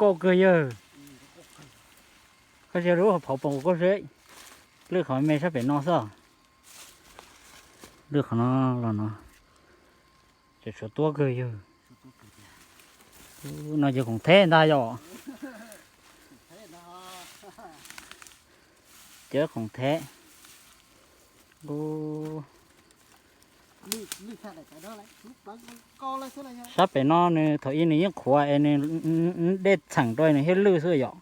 pauj kawg yawg. Koj sia lub hauv paus koj seb, lwj qhov me sab pem no xwb. Lwj qhov no los no, ces tshuav tuab kawg yawg. No ces khoom theb ntag yom. Ces khoom theb. Sab pem no nws thaum ub nws yeej qhuav es nws dej txheem rau nws thiaj lwj xwb yom.